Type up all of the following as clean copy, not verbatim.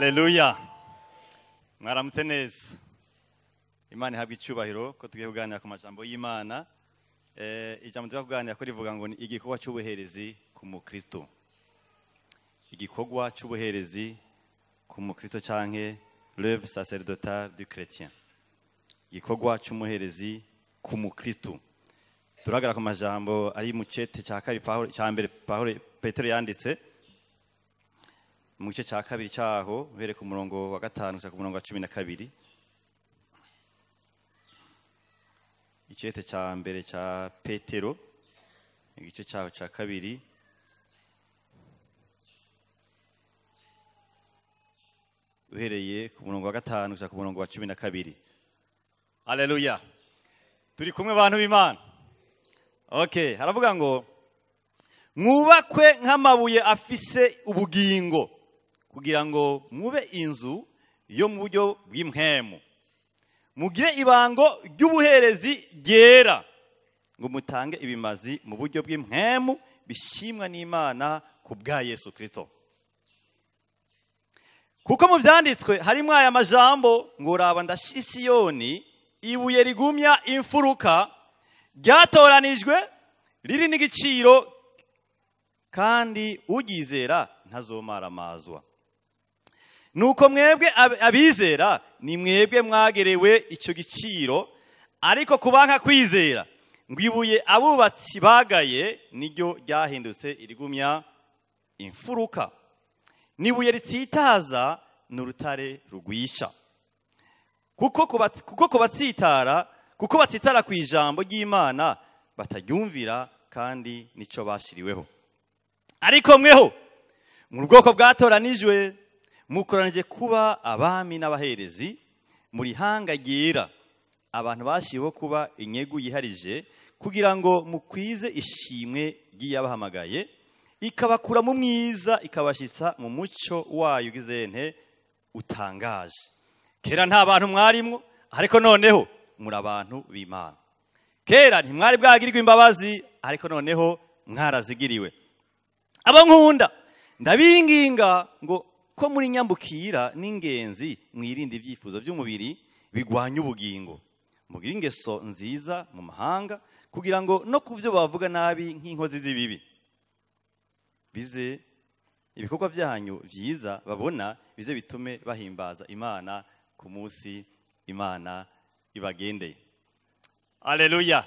Haleluya. Mwaramutse neza. Imana ihabwe icyubahiro ko tugiye kuganira ku majambo y'Imana. Ijambo tugiye kuganira ko rivuga ngo ni igikorwa cy'ubuherezi ku mukristo. Igikorwa cy'ubuherezi ku mukristo canke l'œuvre sacerdotale du chrétien. Igikorwa cy'umuherezi ku mukristo. Turagara ku majambo ari mu cete cya kabiri Pawulo cya mbere Pawulo Petero yanditse mu gice cya kabiri cyaho uhereye ku murongo wa 5 gushika ku murongo wa 12. Icete cya mbere cya Petero igice cyaho cya kabiri uhereye ku murongo wa 5 gushika ku murongo wa 12. Haleluya. Turi kumwe bantu b'Imana. Okay, haravuga ngo mwubakwe nk'amabuye afise ubugingo kugira ngo mube inzu yo mu buryo bw'impwemu, mugire ibango ry'ubuherezi ryera ngo mutange ibimazi mu buryo bw'impwemu bishimwa n'Imana ku bwa Yesu Kristo. Kuko mu byanditswe harimo aya majambo ngo raba ndashira Siyoni ibuye rigumya imfuruka ryatoranijwe riri n'igiciro kandi ugizera ntazomaramazwa. Nuko mwebwe abizera ni mwebwe mwagerewe icyo giciro, ariko kubanka kwizera ngo ibuye abubatsi bagaye niryo ryahindutse irigumya imfuruka, nibuye ritsitaza n'urutare rugwisha. Kuko batsitara ku ijambo ry'Imana bataryumvira kandi nico bashiriweho. Ariko mweho mu bwoko bwatoranijwe mukoranije kuba abami n'abaherezi muri hanga ryera, abantu bashiweho kuba inyegu yiharije kugira ngo mukwize ishimwe ry'iyabahamagaye ikabakura mu mwiza ikabashitsa mu muco wayo ugizente utangaje. Kera nta bantu mwarimwo, ariko noneho muri abantu b'Imana. Kera ntimwari bwagirirwe imbabazi, ariko noneho mwarazigiriwe. Abo nkunda ndabinginga ngo ko muri nyambukira n'ingenzi mwirinde ibyifuzo by'umubiri bigwanya ubugingo, mugire ingeso nziza mu mahanga kugira ngo no kuvyo bavuga nabi nk'inkozi z'ibibi bize ibikorwa byanyu vyiza babona bize bitume bahimbaza Imana ku munsi Imana ibagendeye. Haleluya.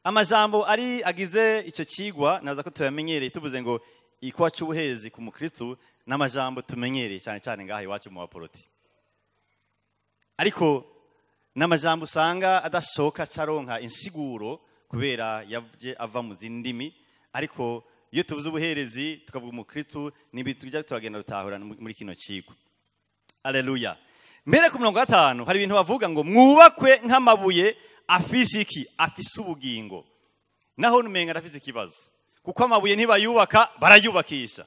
Amajambo ari agize icyo kigwa naza ko tuyamenyereye tuvuze ngo ikwa cy'ubuhezi ku mukristo n'amajambo tumenyereye cyane cyane ngaha iwacu mu baporoti. Ariko n'amajambo usanga adashoka caronka insiguro kubera yaje ava mu zindimi, ariko iyo tuvuze ubuherezi tukavuga umukristo nibitujya turagenda rutahura muri kino kigwa. Haleluya. Mbere ku murongo wa 5 hari ibintu bavuga ngo mwubakwe nk'amabuye afise iki? Afise ubugingo. Naho numenga arafise ikibazo kuko amabuye ntibayubaka barayubakisha,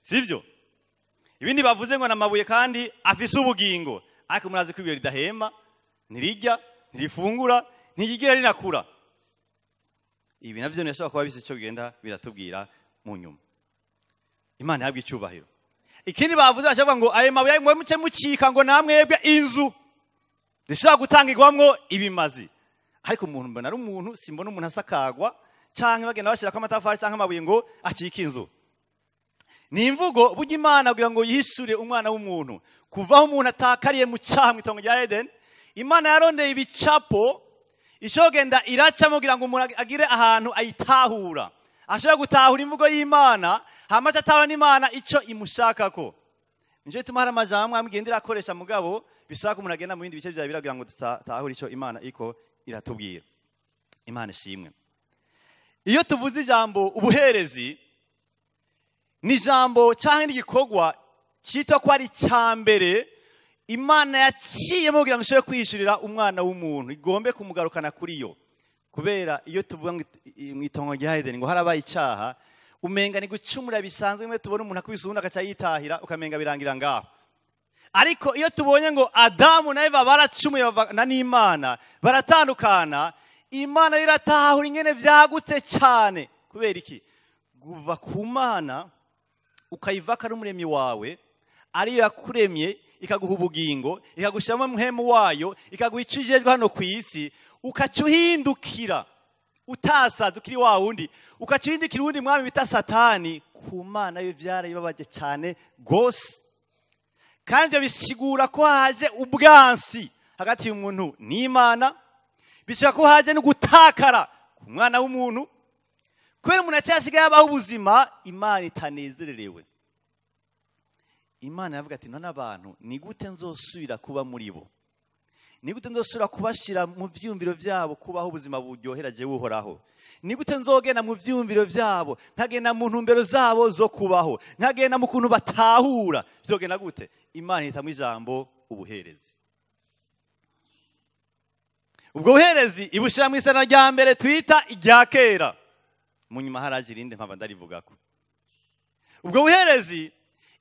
sivyo? Ibindi bavuze ngo namabuye kandi afise ubugingo, ariko murazi ko ibuye ridahema, ntirijya, ntirifungura, ntiyigira rinakura. Ibi navyo ntiyashobora kuba bise ico bigenda biratubwira mu nyuma. Imana yabwe icyubahiro. Ikindi bavuze bashavuga ngo ayo mabuye ngo muce mucika ngo namwebwe inzu zishobora gutangirwamwo ibimazi. Ariko umuntu mbona ari umuntu, simbona umuntu asakagwa canke bagenda bashirako amatafari canke amabuye ngo acike inzu. Ni imvugo burya Imana kugira ngo yihishure umwana w'umuntu kuvaho umuntu atakariye mu cyaha mu itongo rya Eden. Imana yarondeye ibicapo ishogenda iracamo kugira ngo umuntu agire ahantu ayitahura, ashobora gutahura imvugo y'Imana hama atahura n'Imana ico imushakako. Nico gituma hari amajambo amwe igenda irakoresha mugabo bisaba ko umuntu agenda mu bindi bice vya Bibiliya kugira ngo dutahure ico Imana iko iratubwira. Imana ishimwe. Iyo tuvuze ijambo ubuherezi ni ijambo canke igikorwa cyitwa ko ari cya mbere Imana yaciyemo kugira ngo ishobore kwishurira umwana w'umuntu igombe kumugarukana kuri yo. Kubera iyo tuvuga mu itongo rya Edeni ngo harabaye icaha, umenga ni gucumura bisanzwe mwe tubona umuntu akubise uwundi agaca yitahira ukamenga birangira ngaho. Ariko iyo tubonye ngo Adamu na Eva baracumuye bavana n'Imana baratandukana, Imana iratahura ingene vyagutse cyane. Kubera iki? Guva ku Mana ukayivaka ari umuremyi wawe, ariyo yakuremye, ikaguha ubugingo, ikagushyiramo muhemu wayo, ikaguha icyo ijejwe hano ku isi, ukaca uhindukira utasaza ukiri wa wundi, ukaca uhindukira uwundi mwami bita Satani. Ku Mana yo byarayibabaje cyane gose, kandi ibyo bisigura ko haje ubwansi hagati y'umuntu n'Imana, bisigura ko haje no gutakara ku mwana w'umuntu, kubera umuntu acyasigaye abaho ubuzima Imana itanezererewe. Imana yavuga ati none abantu ni gute nzosubira kuba muri bo? Ni gute nzosubira kubashira mu vyumviro vyabo kubaho ubuzima buryohera jewe Uhoraho? Ni gute nzogenda mu vyumviro vyabo, nkagenda mu ntumbero zabo zo kubaho, nkagenda mu kuntu batahura? Vyogenda gute? Imana ihitamwo ijambo ubuherezi. Ubwo buherezi ibushira mu isana rya mbere twita irya kera. Mu nyuma haraje irindi mpamvu ndarivugako. Ubwo buherezi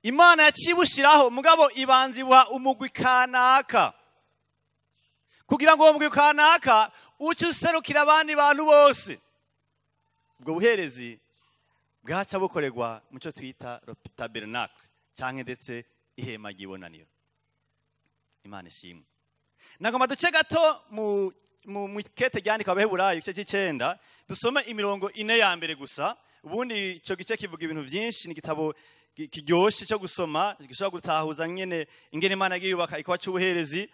Imana yacibushiraho, mugabo ibanza ibuha umugwi kanaka, kugira ngo uwo mugwi kanaka uce userukira abandi bantu bose. Ubwo buherezi bwaca bukorerwa mu cyo twita tabernacle, canke ndetse ihema ry'ibonaniro. Imana ishimwe. Nagomba duce gato mu kete ryandikwa Abaheburayo igice c'icenda, dusome imirongo ine ya mbere gusa. Ubundi ico gice kivuga ibintu vyinshi, ni igitabo kiryoshe cyo gusoma, gishobora gutahuza nyene ingene Imana yagiye yubaka ikowa c'ubuherezi.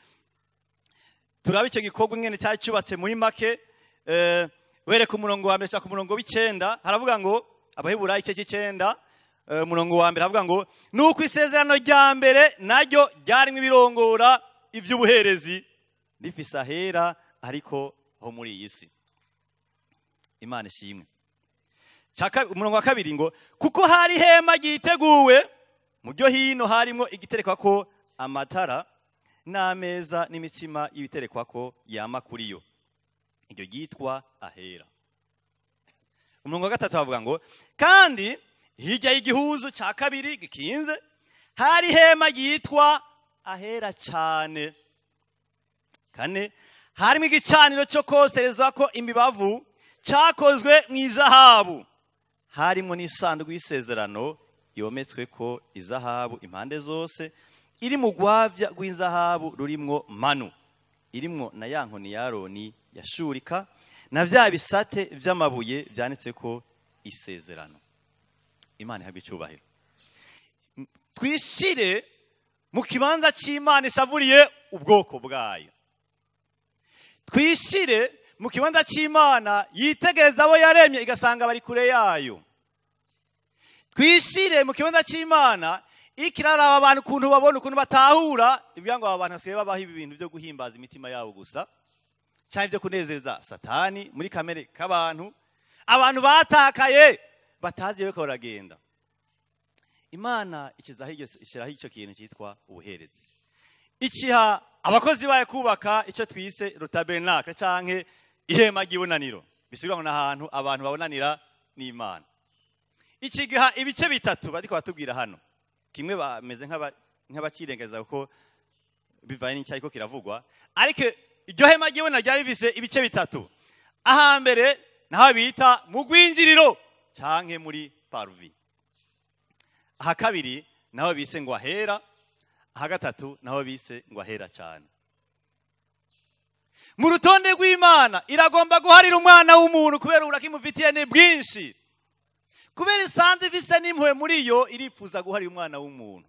Turabe ico gikorwa ingene cyari cyubatse muri make. Wereka umurongo wa mbere ku murongo w'icenda, haravuga ngo Abaheburayo igice c'icenda, umurongo wa mbere haravuga ngo nuko isezerano rya mbere naryo ryarimwo ibirongora ivy'ubuherezi, rifise ahera ariko ho muri iyi si. Imana ishimwe. Umurongo wa kabiri ngo kuko hari ihema ryiteguwe, mu ryo hino harimwo igiterekwako amatara n'ameza n'imitsima y'ibiterekwako yama kuri yo, iryo ryitwa ahera. Umurongo wa gatatu havuga ngo kandi hirya y'igihuzu cya kabiri gikinze hari ihema ryitwa ahera cyane. Kane, harimo igicaniro cyo koserezako imibavu cyakozwe mu izahabu, harimo n'isanduku y'isezerano yometswe ko izahabu impande zose, iri mu gwavya rw'inzahabu rurimwo manu, irimwo na ya nkoni ya Aroni yashurika, na vya bisate vy'amabuye vyanditse ko isezerano. Imana ihabwe icyubahiro. Twishire mu kibanza cy'Imana ishavuriye ubwoko bwayo. Twishire mu kibanza cy'Imana yitegereza abo yaremye igasanga bari kure yayo. Twishire mu kibanza cy'Imana ikiraraba abantu ukuntu babona, ukuntu batahura, ivuga ngo aba bantu basigaye babaho ibi bintu byo guhimbaza imitima yabo gusa, cyangwa ibyo kunezeza Satani muri kamere k'abantu. Abantu batakaye batazi yuko baragenda. Imana ikizaho ishyiraho icyo kintu cyitwa ubuherezi, ikiha abakozi bayo kubaka icyo twise tabernacle canke ihema ry'ibonaniro, bisigura ngo n'ahantu abantu babonanira n'Imana. Ikigiha ibice bitatu bariko batubwira hano. Kimwe bameze nk'abakirengeza kuko bivanye n'icyo ariko kiravugwa, ariko iryo hema ry'ibonaniro ryari rifise ibice bitatu. Ahambere naho bita mu rwinjiriro canke muri parvis. Aha kabiri naho bise ngo ahera. Aha gatatu naho bise ngo ahera cyane. Mu rutonde rw'Imana iragomba guharira umwana w'umuntu kubera uburakimufitiye ni bwinshi. Kubera isanze ifise n'impuhwe muri yo, irifuza guharira umwana w'umuntu.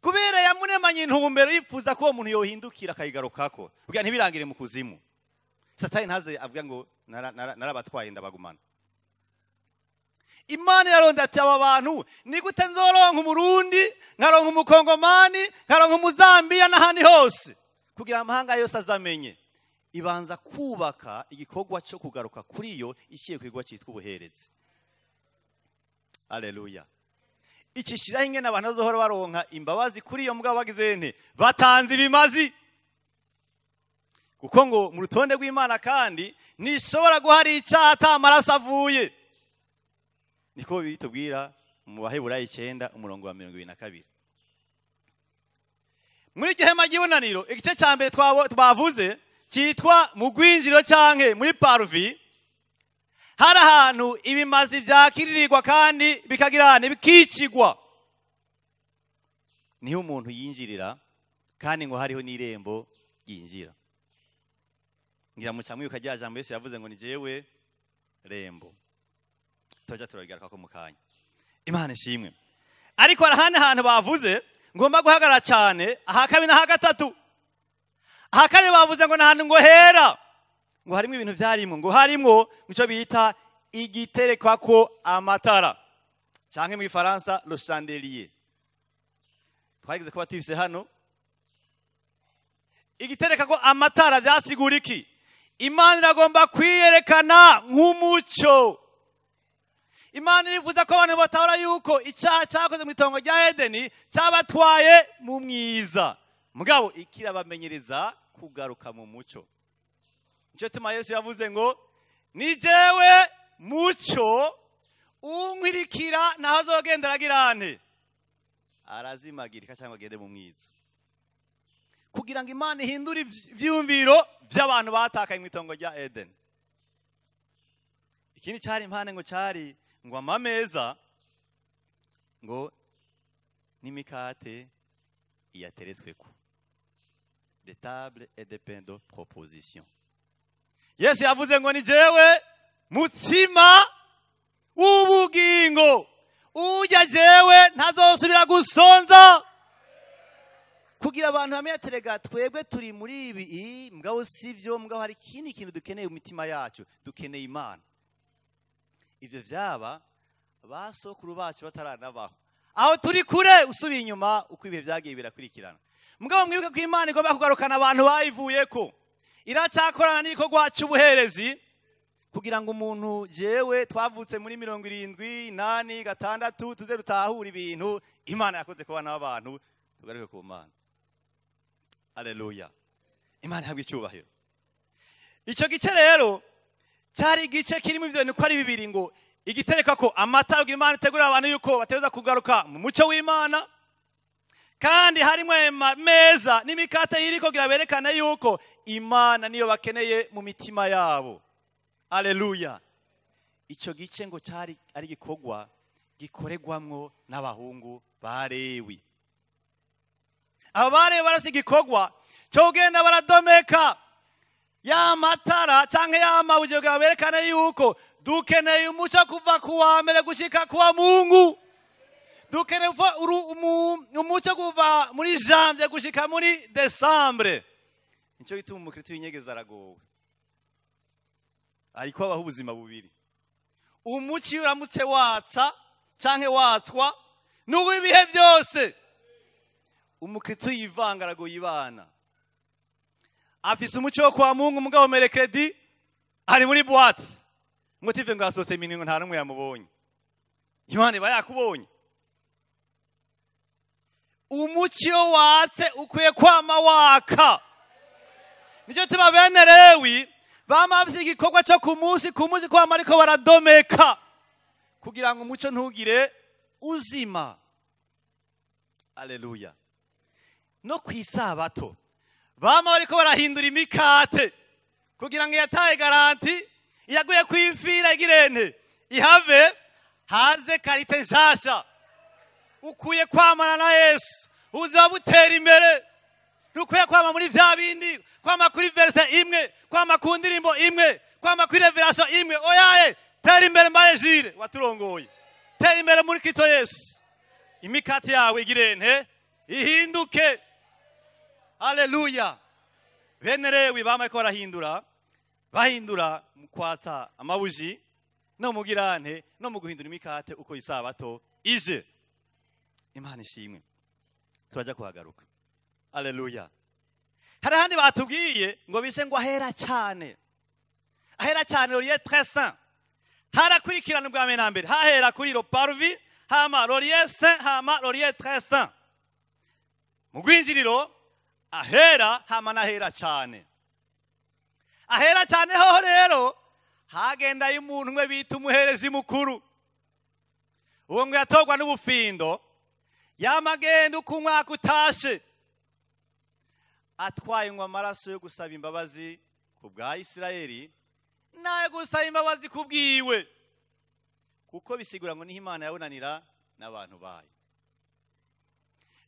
Kubera yamunemanye intumbero, yifuza ko uwo muntu yohindukira akayigarukako, kugira ntibirangire mu kuzimu. Satani ntaze avuga ngo narabatwaye ndabagumana. Imana iraronda ati aba bantu ni gute nzoronka umurundi, nkaronka umukongomani, nkaronka umuzambiya n'ahandi hose, kugira amahanga yose azamenye. Ibanza kubaka igikorwa cyo kugaruka kuri yo, iciye ku gikorwa cyitwa ubuherezi. Haleluya. Ikishiraho ingene abantu bazohora baronka imbabazi kuri iyo, mugabo bagize nte batanze ibimazi. Kuko ngo mu rutonde rw'Imana kandi ntishobora guhari icyaha ata amaraso avuye. Niko biri tubwira mu Baheburayo 9 umurongo wa 22. Muri iryo hema ry'ibonaniro igice cya mbere twavuze cyitwa mu rwinjiriro canke muri parvis, hari ahantu ibimazi vyakiririrwa kandi bikagirana bikicigwa. Niho umuntu yinjirira, kandi ngo hariho n'irembo ryinjira. Ngira muca mwibuka rya jambo Yesu yavuze ngo ni jewe rembo. Tujya turabigaruka ko mukanya. Imana ishimwe. Ariko hari ahandi hantu bavuze ngomba guhagarara cyane, aha kabiri n'aha gatatu. Aha kane bavuze ngo n'ahantu ngo hera, ngo harimo ibintu byarimo, ngo harimo icyo bita igiterekwako amatara, canke mu Gifaransa le chandelier. Twageze kuba tubise hano. Igiterekako amatara byasigura iki? Imana iragomba kwiyerekana nk'umuco. Imana irifuza ko abantu batahura yuko icyaha cyakoze mu itongo rya Edeni cyabatwaye mu mwiza, mugabo ikirabamenyereza kugaruka mu muco. Nicyo gituma Yesu yavuze ngo ni jewe muco, unkwirikira ntaho azogenda aragira arazimagirika cyangwa agende mu mwiza. Kugira ngo Imana ihindure ivyumviro by'abantu batakaye mu itongo rya Eden. Ikindi cyari impande ngo cyari ngo amameza ngo n'imikate iyateretsweko, des tables et des pains de proposition. Yesu yavuze ngo ni jewe mutsima w'ubugingo, ujya jewe ntazosubira gusonza. Kugira abantu bamenye terega twebwe turi muri ibi, mugabo sivyo, mugabo hari ikindi kintu dukeneye mu mitima yacu, dukeneye Imana. Ivyo vyaba basokuru bacu bataranabaho, aho turi kure usubiye inyuma uko ibihe byagiye birakurikirana. Mugabo mwibuke ko Imana igomba kugarukana abantu bayivuyeko, iracyakorana n'igikorwa cy'ubuherezi, kugira ngo umuntu jewe twavutse muri 78 6 tuze rutahura ibintu Imana yakoze ku bana b'abantu, tugaruke ku Mana. Haleluya. Imana ihabwe icyubahiro. Icyo gice rero cyari igice kirimo ibyo bintu ko ari bibiri, ngo igitereka ko amatara Imana itegurira abantu yuko bateza kugaruka mu muco w'Imana, kandi harimo meza n'imikate iriko kugira berekane yuko Imana niyo bakeneye mu mitima yabo. Haleluya. Icyo gice ngo cyari ari gikorwa gikoregwamwo n'abahungu ba Lewi. Abo ba Lewi barasi igikorwa cyo kugenda baradomeka ya matara canke ya mabuye kugira berekane yuko dukeneye umuco kuva ku wa mbere gushika ku wa Mungu, dukeneye umuco kuva muri janvier gushika muri décembre. Nicyo gituma umukristo w'inyegeza aragowe, ariko abaho ubuzima bubiri. Umuco iyo uramutse watsa canke watswa n'uw'ibihe byose. Umukristo yivanga aragoye ibana, afise umuco wo kwa Mungu, mugabo mercredi ari muri boîte ngo tive ngo asohotse miningo nta numwe yamubonye. Imana iba yakubonye. Umuco watse ukwiye kwama waka. Nicyo gituma bene Lewi bama bafise igikorwa cyo ku munsi ku munsi kwama ariko baradomeka kugira ngo umuco ntugire uzima. Haleluya. No kwisabato bama bariko barahindura imikate kugira ngo yataye garanti yaguye kwifira igirente ihave haze karite nshasha. Ukuye kwamana na Yesu uzaba butera imbere. Ntukwiye kwama muri vya bindi, kwama kuri verse imwe, kwama ku ndirimbo imwe, kwama kuri revelation imwe. Oyaye, tera imbere mbaye jire waturongoye, tera imbere muri Kristo Yesu. Imikate yawe igirente ihinduke. Haleluya. Bene Lewi bama ko barahindura, bahindura mu kwatsa amabuji no mu girante no mu guhindura imikate uko isabato ije. Imana ishimwe. Turajya kuhagaruka. Haleluya. Hari ahandi batubwiye ngo bise ngo ahera cyane, ahera cyane lieu très saint. Harakurikirana ubwa mbere na mbere, hahera kuri le parvis, hama le lieu saint, hama le lieu très saint. Mu rwinjiriro ahera, hama n'ahera cyane. Ahera cyane hoho rero hagendayo umuntu umwe bita umuherezi mukuru. Uwo ngo yatorwa n'ubufindo, yamagenda uko umwaka utashe, atwaye ngo amaraso yo gusaba imbabazi ku bwa Isirayeli nayo gusaba imbabazi ku bwiwe, kuko bisigura ngo niho Imana yabonanira n'abantu bayo.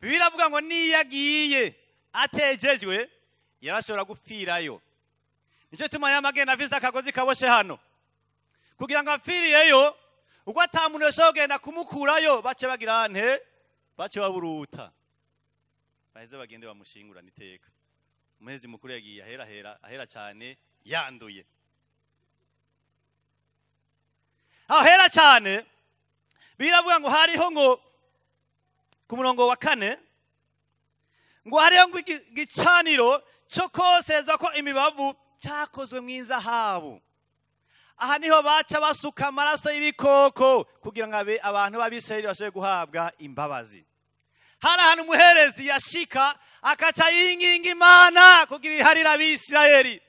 Bibiliya iravuga ngo niyo agiye atejejwe yarashobora gupfirayo. Nicyo gituma yama agenda afise akagozi kaboshe hano kugira ngo apfiriyeyo, ubwo ata muntu yoshobora kugenda kumukurayo, bace bagira nte? Bace baburuta, baheze bagende bamushingurana iteka. Umuherezi mukuru yagiye ahera ahera ahera cyane, yanduye ahera cyane. Biravuga ngo hariho ngo ku murongo wa 4 ngo hariho ngo igicaniro cyo koseza ko imibavu cyakozwe mu izahabu. Aha niho baca basuka amaraso y'ibikoko kugira ngo abantu b'Abisirayeli bashobore guhabwa imbabazi. Hari ahantu umuherezi yashika akaca yinginga Imana kugira iharire Abisirayeli.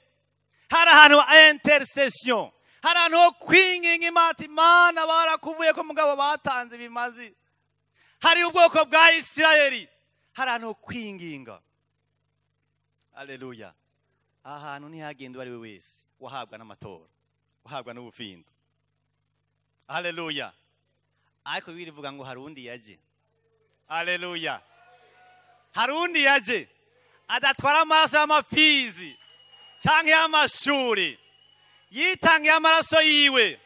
Hari ahantu intercession, hari ahantu ho kwinginga Imana ati Imana barakuvuye ko mugabo batanze ibimazi. Hari ubwoko bwa Isirayeli, hari ahantu ho kwinginga. Haleluya. Aha hantu ntihagenda uwo ari we wese, wahabwa n'amatora, wahabwa n'ubufindo. Haleluya. Ariko Bibiliya ivuga ngo hari undi yaje. Haleluya. Hari undi yaje adatwara amaraso y'amapfizi canke y'amashuri, yitangiye amaraso yiwe,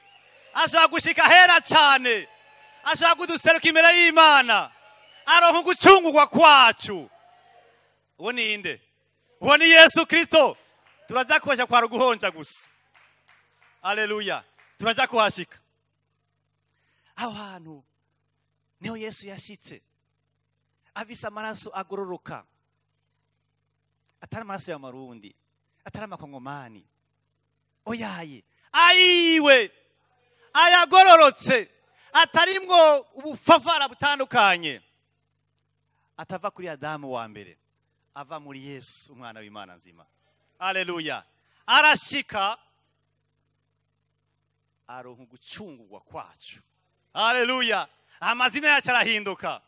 ashobora gushika hera cyane, ashobora kuduseruka imbere y'Imana, aronka ugucungurwa kwacu. Uwo ni inde? Uwo ni Yesu Kristo. Turaja kuhasha kwa ruguhonja gusa. Haleluya. Turaja kuhashika. Aho hantu niho Yesu yashitse afise amaraso agororoka, atari amaraso y'Amarundi, atari Amakongomani, oyaye ayiwe ayagororotse, atarimwo ubufafara butandukanye, atava kuri Adamu wa mbere, ava muri Yesu umwana w'Imana nzima. Haleluya. Arashika aronka ugucungurwa kwacu. Haleluya. Amazina yacu arahinduka.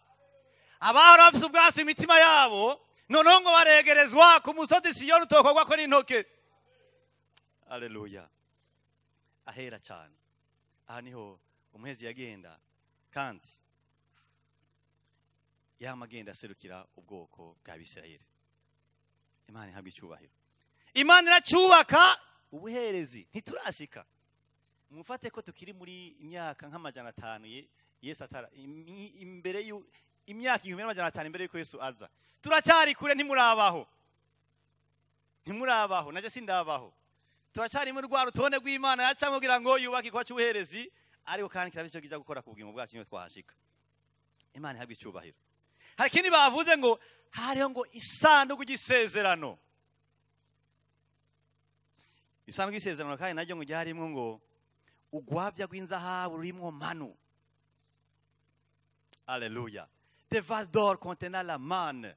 Abahora bafise ubwatsi imitima yabo noneho ngo baregerezwa ku musozi Siyoni utokorwa ko n'intoke. Haleluya. Ahera cyane. Aha niho umuhezi yagenda kandi yama agenda aserukira ubwoko bwa Bisirayeli. Imana ihabwa icyubahiro. Imana iracyubaka ubuherezi, ntiturashika. Mufate ko tukiri muri imyaka nk'500 Yesu atara imbere imyaka 1500 imbere yuko Yesu aza. Turacyari kure, ntimurabaho. Ntimurabaho, naje sindabaho. Turacyari muri rwa rutonde rw'Imana yacamo kugira ngo yubake ikwa cy'ubuherezi, ariko kandi kirabye cyo kijya gukora ku bugingo bwacu niyo twahashika. Imana ihabwa icyubahiro. Hari ikindi bavuze ngo hariho ngo isanduku y'isezerano. Isanduku y'isezerano kandi naryo ngo ryarimwo ngo ugwabya rw'inzahabu rurimwo manu. Haleluya. Des vases d'or contenant la manne.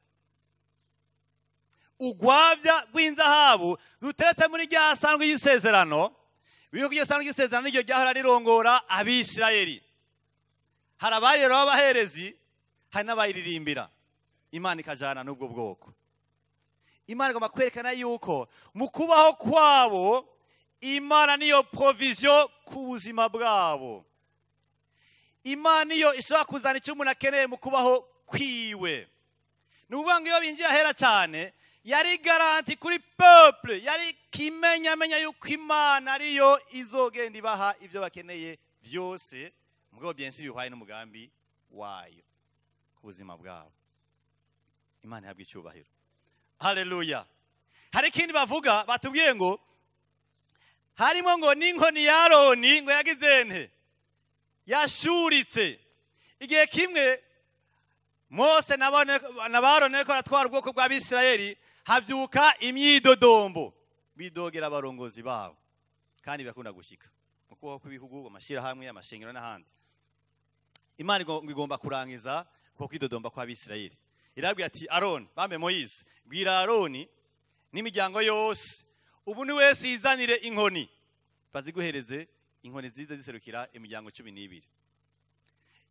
Ugwabya rw'inzahabu ruteretse muri rya sanduku y'isezerano. Biyo iryo sanduku y'isezerano niryo ryahora rirongora Abisirayeli. Hari abarero b'abaherezi, hari n'abayiririmbira. Imana ikajana n'ubwo bwoko. Imana igomba kwerekana yuko mu kubaho kwabo Imana niyo provision ku buzima bwabo. Imana niyo ishobora kuzana icyo umuntu akeneye mu kubaho kwiwe. Ni ukuvuga ngo iyo binjiye ahera cyane yari garantie kuri peuple, yari kimenyamenya yuko Imana ariyo izogenda ibaha ibyo bakeneye byose, mugabo bien sûr bihwaye n'umugambi wayo ku buzima bwabo. Imana ihabwa icyubahiro. Haleluya. Hari ikindi bavuga, batubwiye ngo harimo ngo n'inkoni ya Aroni ngo yagize nte? Yashuritse. Igihe kimwe Mose na Aroni bariko baratwara ubwoko bw'Abisirayeli, havyuka imyidodombo, bidogera abarongozi babo. Kandi birakunda gushika mu kubaho kw'ibihugu, amashirahamwe, amashengero n'ahandi. Imana igomba kurangiza uko kwidodomba kw'Abisirayeli. Irabwira ati Aroni, bambe Moyize, bwira Aroni n'imiryango yose, umuntu wese yizanire inkoni, baziguhereze inkoni zize ziserukira imiryango 12.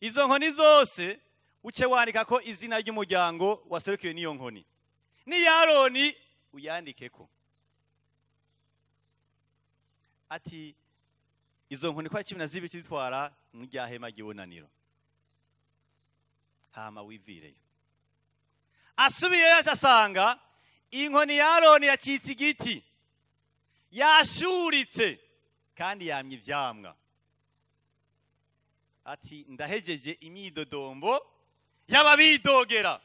Izo nkoni zose uce wandika ko izina ry'umuryango waserukiwe n'iyo nkoni. Ni Aroni uyandikeko. Ati izo nkoni kwa 12 zitwara mu rya hema ry'ibonaniro. Hama wivireyo. Asubiyeyo asanga inkoni ya Aroni yacitse igiti, yashuritse kandi yamye ivyamwa. Ati ndahejeje imyidodombo y'ababidogera.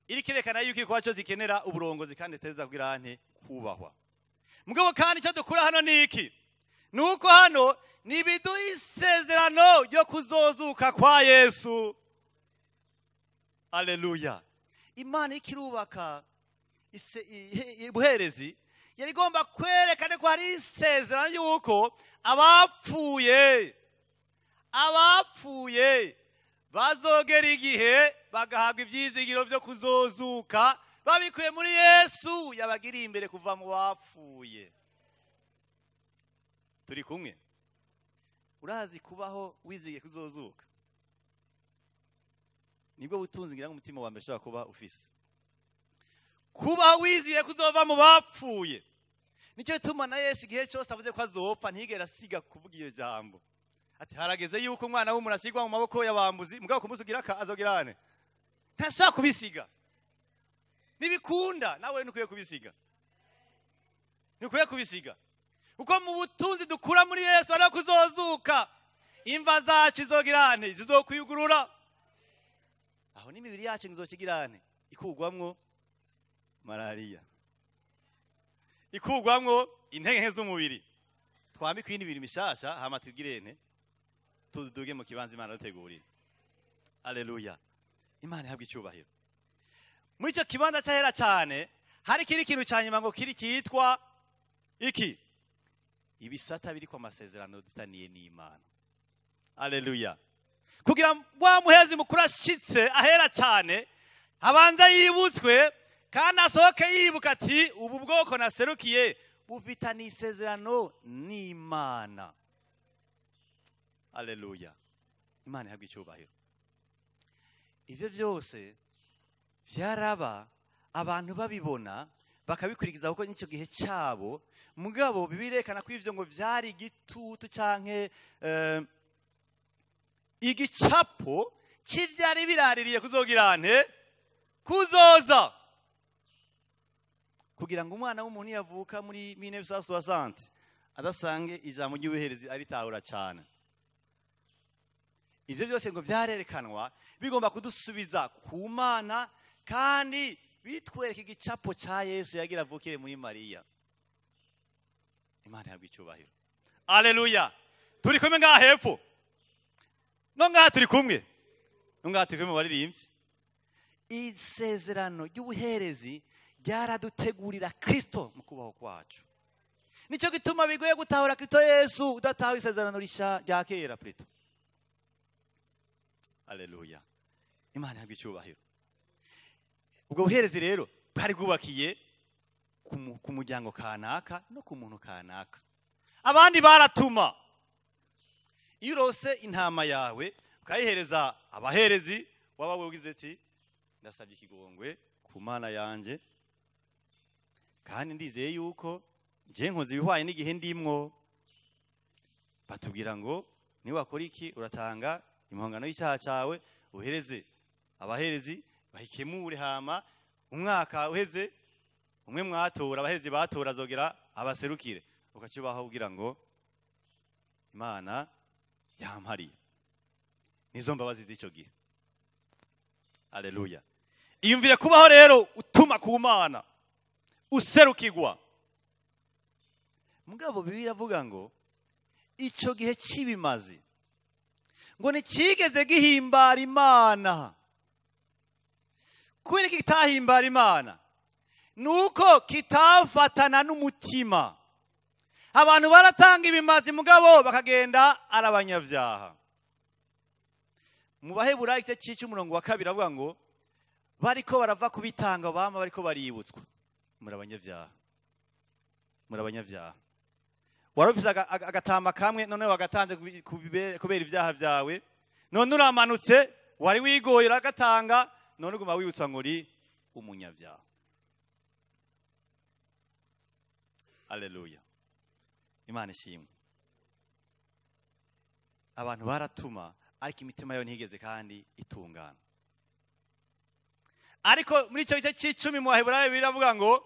Iri kerekana yuko igikorwa cyo zikenera uburongozi kandi teza kugira ante kubahwa. Mugabo kandi icyo dukura hano ni iki? Nuko hano ni biduha isezerano ryo kuzozuka kwa Yesu. Haleluya. Imana ikirubaka ubuherezi yari igomba kwerekana ko hari isezerano yuko abapfuye bazogera igihe bagahabwa ibyizigiro byo kuzozuka babikuye muri Yesu yabagiriye imbere kuva mu bapfuye. Turi kumwe? Urazi kubaho wizigiye kuzozuka nibwo butunzi ngira ngo umutima wa mbere ushobora kuba ufise. Kubaho wizigiye kuzova mu bapfuye nicyo gituma na Yesu igihe cyose avuze ko azopfa ntigera asiga kuvuga iyo jambo. Ati harageze yuko umwana w'umuntu asigwa mu maboko y'abambuzi, mugabo kumusugira azogirane. Ntashaka kubisiga. Nibikunda nawe nukwiye kubisiga. Nukwiye kubisiga. Uko mu butunzi dukura muri Yesu ari kuzozuka, imva zacu izogirane, zizokwigurura. Aho n'imibiri yacu ngizokigirane ikugwamwo malaria, ikugwamwo intege z'umubiri. Twambikwe n'ibintu mishasha hama tugirene tuduge mu kibanza Imana duteguriye. Haleluya. Imana ihabwe icyubahiro. Muri icyo kibanza cyahera cyane hari kiri kintu cyanyuma ngo kiri cyitwa iki? Ibisata biri kwa masezerano dutaniye n'Imana. Haleluya. Kugira wa muhezi mukuru ashitse ahera cyane abanza yibutswe kandi asohoke yibuka ati ubu bwoko naserukiye bufitanye isezerano n'Imana. Haleluya. Imana ihabwe icyubahiro. Ivyo byose byaraba abantu babibona bakabikurikiza kuko n'icyo gihe cyabo, mugabo bibirekana ko ivyo ngo byari igitutu canke igicapo kivyari biraririye kuzogirane kuzoza. Kugira ngo umwana w'umuntu yavuka muri 1960 adasange ijambo ry'ubuherezi aritahura cyane. Ivyo byose ngo byarerekanwa bigomba kudusubiza ku Mana kandi bitwereka igicapo cya Yesu yagira avukire muri Mariya. Imana ihabwe icyubahiro. Haleluya. Turi kumwe ngaha hepfo. No ngaha turi kumwe. No ngaha turi kumwe baririmbyi. Isezerano ry'ubuherezi ryaradutegurira Kristo mu kubaho kwacu. Nicyo gituma bigoye gutahura Kristo Yesu udataha isezerano rishya rya kera Kristo. Haleluya. Imana ihabwe icyubahiro. Ubwo buherezi rero bwari bwubakiye ku muryango kanaka no ku muntu kanaka. Abandi baratuma. Iyo urose intama yawe ukayihereza abaherezi, waba ugize ati ndasabye ikigongwe ku Mana yanje kandi ndizeye yuko nje nkoze ibihwaye n'igihe ndimwo. Batubwira ngo ni wakora iki uratanga impongano y'icyaha cyawe uhereze abaherezi bahikemure, hama umwaka uheze umwe mwatora abaherezi batora azogera abaserukire, ukacubaho kugira ngo Imana yampariye. Nizo mbabazi z'icyo gihe. Haleluya. Iyumvire kubaho rero utuma ku Mana userukirwa. Mugabo Bibiliya iravuga ngo icyo gihe cy'ibimazi ngo ntikigeze gihimbara Imana. Kubera iki kitahimbara Imana? Nuko kitafatana n'umutima. Abantu baratanga ibimazi mugabo bakagenda arabanyabyaha. Mu Baheburayo igice cy'umurongo wa 2 avuga ngo bariko barava kubitanga bama bariko baributswa. Muri abanyabyaha. Muri abanyabyaha. Warufise agatama kamwe none wagatanze kubera ibyaha byawe, none uramanutse wari wigoye uragatanga, none uguma wibutsa ngo uri umunyabyaha. Haleluya. Imana ishimwe. Abantu baratuma ariko imitima yabo ntigeze kandi itungana. Ariko muri icyo gice cy'icumi mu Baheburayo biravuga ngo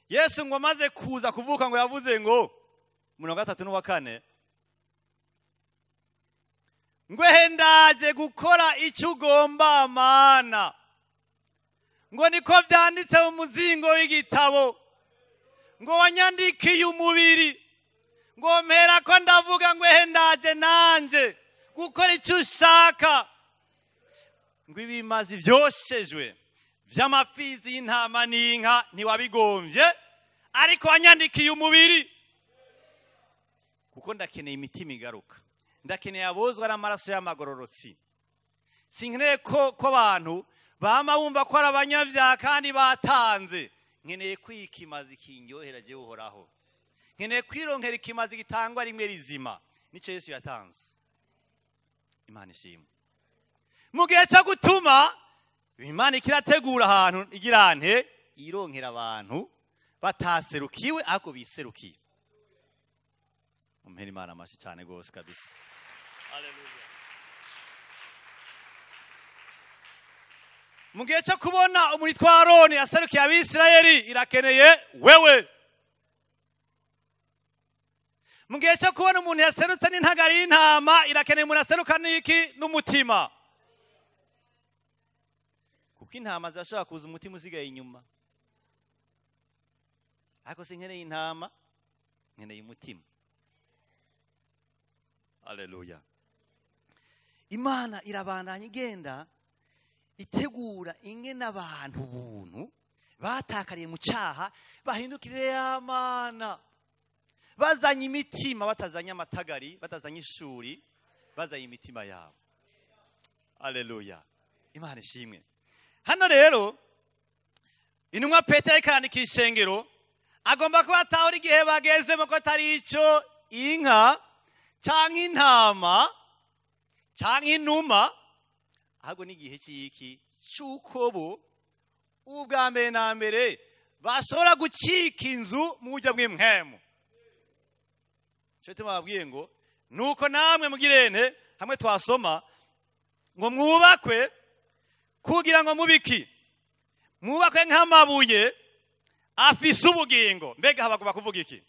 Yesu ngo amaze kuza kuvuka ngo yavuze ngo 3 n'uwa 4 ngo hendaje gukora icyo ugomba Mana, ngo niko byanditse mu muzingo w'igitabo, ngo wanyandikiye umubiri, ngo mpera ko ndavuga ngo hendaje nanje gukora icyo ushaka, ngo ibimazi byoshejwe vy'amafizi y'intama n'inka ntiwabigombye, ariko wanyandikiye umubiri. Kuko ndakeneye imitima igaruka, ndakeneye abozwa n'amaraso y'amagororotsi. Sinkeneye ko abantu bama bumva ko ari abanyabyaha kandi batanze. Nkeneye kwikimaza ikinyohera je Uhoraho, nkeneye kwironkera ikimazi gitangwa rimwe rizima, nico Yesu yatanze. Imana ishimwe. Mu gihe cyo gutuma Imana ikirategura ahantu igirante ironkera abantu bataserukiwe ariko biserukiye. Umpera Imana amashi cyane gose kabisa. Haleluya. Mu gihe cyo kubona umuntu witwa Aroni aserukiye Abisirayeli, irakeneye wewe. Mu gihe cyo kubona umuntu yaserutse n'intagari y'intama, irakeneye umuntu aseruka n'iki? N'umutima. Kuko intama zirashobora kuza umutima usigaye inyuma. Ariko sinkeneye intama, nkeneye umutima. Haleluya. Imana irabandanya igenda itegura ingene abantu buntu batakariye mu cyaha bahindukirire y'Imana, bazanye imitima, batazanye amatagari, batazanye ishuri, bazanye imitima yabo. Haleluya. Imana ishimwe. Hano rero intumwa Petero ariko arandika ishengero, agomba kuba atahura igihe bagezemo ko atari icyo inka cyangwa intama cyangwa inuma, ahubwo n'igihe cy'iki cy'uko bo ubwa mbere na mbere bashobora gucika inzu mu buryo bw'impwemu. Cyo tubabwiye ngo nuko namwe mugirente hamwe twasoma ngo mwubakwe kugira ngo mubiki, mwubakwe nk'amabuye afise ubugingo. Mbega habagomba kuvuga iki?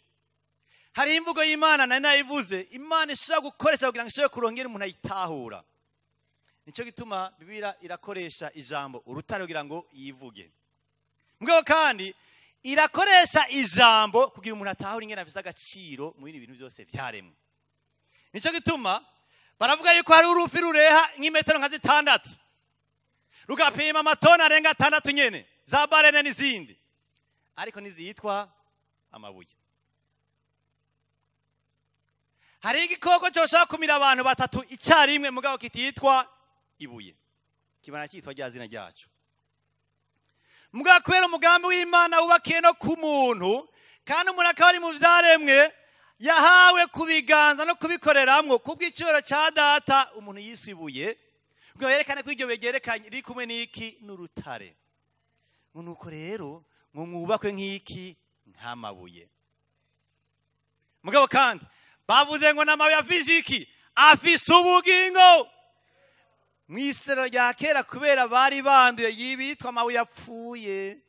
Hari imvugo y'Imana nari nayivuze, Imana ishobora gukoresha kugira ngo ishobore kurongera umuntu ayitahura. Nicyo gituma Bibiliya irakoresha ijambo urutare kugira ngo yivuge. Mugabo kandi irakoresha ijambo kugira umuntu atahure ingene afise agaciro mu bindi bintu byose vyaremwe. Nicyo gituma baravuga yuko hari urufi rureha nk'imetero nka 6 rugapima amatoni arenga 6 nyene za barene n'izindi, ariko nizitwa amabuye. Hari igikoko cyoshobora kumira abantu 3 icyarimwe, mugabo kititwa ibuye, kibana cyitwa rya zina ryacu. Mugabo kubera umugambi w'Imana wubakiye no ku muntu, kandi umuntu akaba ari mu vyaremwe yahawe kubiganza no kubikoreramwo kubw'icubahiro cya Data, umuntu yisibuye ngo yerekane ko iryo begerekanye riri kumwe n'iki? N'urutare. Ngo nuko rero ngo mwubakwe nk'iki? Nk'amabuye. Mugabo kandi bavuze ngo n'amabuye afise iki? Afise ubugingo. Mu isero rya kera kubera bari banduye yibitwa amabuye apfuye,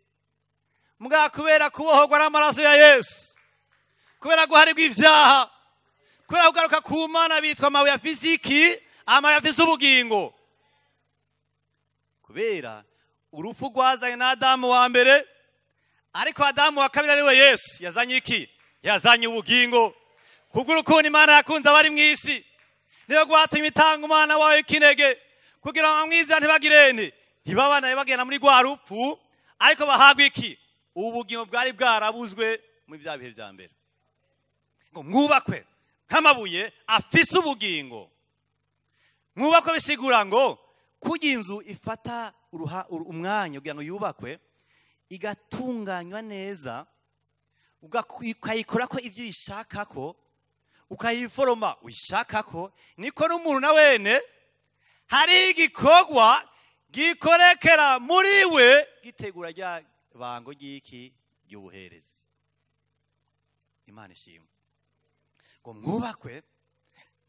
mugabo kubera kubohorwa n'amaraso ya Yesu, kubera guharirwa ivyaha, kubera kugaruka ku Mana, bitwa amabuye afise iki? Amabuye afise ubugingo. Kubera urupfu rwazanye na Adamu wa mbere, ariko Adamu wa kabiri ariwe Yesu yazanye iki? Yazanye ubugingo. Kubw'urukundo Imana yakunze abari mu isi, niyo rwatumye itanga umwana wayo w'ikinege kugira ngo abamwizera ntibagirene, ntibabanaye bagenda muri rwa rupfu, ariko bahabwe iki? Ubugingo bwari bwarabuzwe muri bya bihe vya mbere. Ngo mwubakwe nk'amabuye afise ubugingo. Mwubakwe bisigura ngo kugira inzu ifata umwanya kugira ngo yubakwe, igatunganywa neza, ukayikora ko ibyo uyishaka ko, ukayiforoma uyishaka ko, niko n'umuntu na wene hari igikorwa gikorekera muri we gitegura rya bango ry'iki? Ry'ubuherezi. Imana ishimwe. Ngo mwubakwe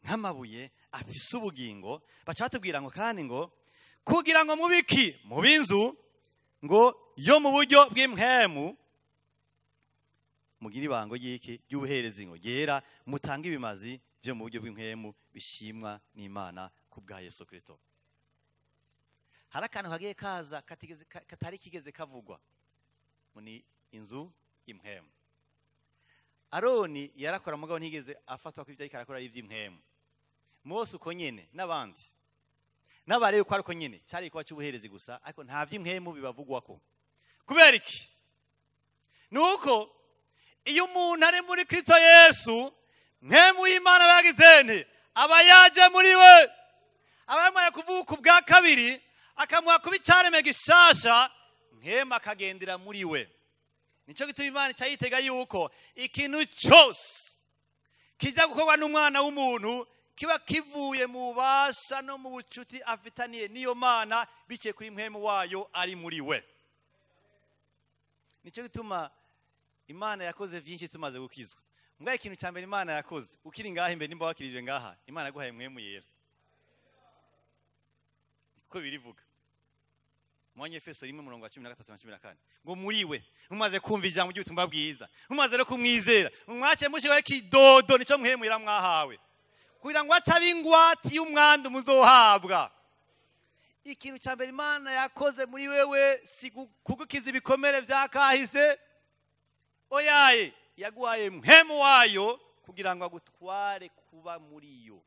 nk'amabuye afise ubugingo. Baca batubwira ngo kandi ngo kugira ngo mubiki mubinzu Ngo yo mu buryo bw'impwemu mugira ibango ry'iki? Ry'ubuherezi, ngo ryera, mutanga ibimazi byo mu buryo bw'impwemu bishimwa n'Imana ku bwa Yesu Kristo. Hari akantu kagiye kaza katari kigeze kavugwa ngo ni inzu y'impwemu. Aroni yarakora, mugabo ntigeze afatwa ko ibyo ariko arakora ari iby'impwemu. Mose uko nyene, n'abandi n'abarebe ko ariko nyene cyari kuba cy'ubuherezi gusa, ariko nta by'impwemu bibavugwako. Kubera iki? Nuko iyo umuntu ari muri Kristo Yesu, mpwemu y'Imana aba yagize nte? Aba yaje muri we, aba yamaye kuvuka ubwa kabiri, akamuha kuba icyaremwe gishasha, mpwemu akagendera muri we. Nicyo gituma Imana ica yuko ikintu cyose kijya gukorwa n'umwana w'umuntu kiba kivuye mu bubasha no mu bucuti afitaniye n'iyo Mana biciye kuri mpwemu wayo ari muri we. Nicyo gituma Imana yakoze byinshi tumaze gukizwa. Mbwa ikintu cya mbere Imana yakoze ukiri ngaha imbere, nimba wakirijwe ngaha, Imana yaguhaye mpwemu yera, ko birivuga mu Efeso 1:13 na 14, ngo muri we mumaze kumva ijambo ry'ubutumwa bwiza, mumaze no kumwizera, mwaciye mushyiraho ikidodo, nicyo mpwemu yera mwahawe, kugira ngo ataba ingwate y'umwandu muzohabwa. Ikintu cya mbere Imana yakoze muri wewe si kugukiza ibikomere bya kahise, oyaye, yaguhaye mpwemu wayo kugira ngo agutware kuba muri yo.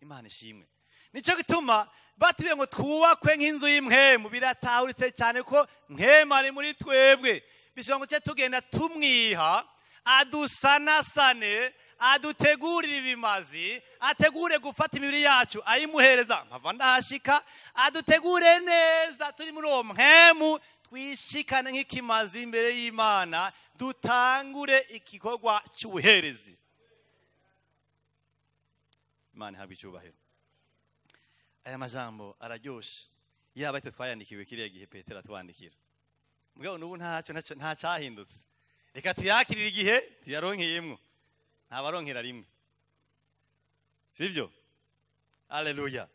Imana ishimwe. Nicyo gituma batubiye ngo twubakwe nk'inzu y'impwemu. Biratahuritse cyane ko mpwemu ari muri twebwe, bishobora ngo tujye tugenda tumwiha, adusanasane, adutegurire ibimazi, ategure gufata imibiri yacu ayimuhereza mpava ndahashika, adutegure neza turi muri uwo mpwemu, twishikane nk'ikimazi imbere y'Imana, dutangure igikorwa cy'ubuherezi. Imana ihabwe icyubahiro. Aya majambo araryoshe, yaba ariko twayandikiwe kiriya gihe Petero atwandikira, mugabo n'ubu ntacyo nta cyahindutse. Reka tuyakirire igihe tuyaronkeyemwo, ntabaronkera rimwe, sibyo? Haleluya,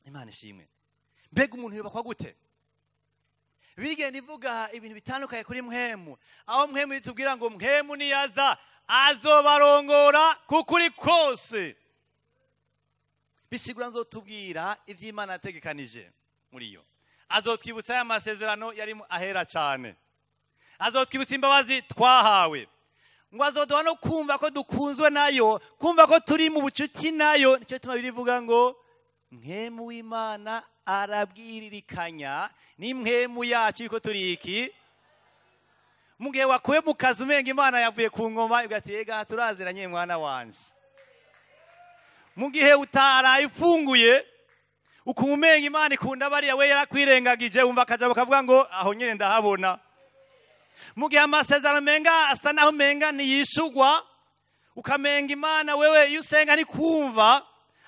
Imana ishimwe. Mbega umuntu yubakwa gute? Bigenda ivuga ibintu bitandukanye kuri mpwemu, aho mpwemu itubwira ngo mpwemu niyaza azobarongora kukuri kose. Bisigura nzotubwira ivy'Imana yategekanije muri yo, azotwibutsa aya masezerano yari ahera cyane, azotwibutsa imbabazi twahawe, ngo azoduha no kumva ko dukunzwe nayo, kumva ko turi mu bucuti nayo. Nicyo gituma birivuga ngo mpwemu w'Imana arabwiririkanya n'impwemu yacu yuko turi iki. Mu gihe wakuwe mu kazi umenga Imana yavuye ku ngoma, igati ega turaziranye mwana wanje. Mu gihe utaraye ufunguye ukumenga Imana ikunda bariya, we yarakwirengagije, wumva akajabo kavuga ngo aho nyine ndahabona. Mu gihe amasezerano menga asa naho menga ntiyishugwa, ukamenga Imana wewe iyo usenga ntikumva,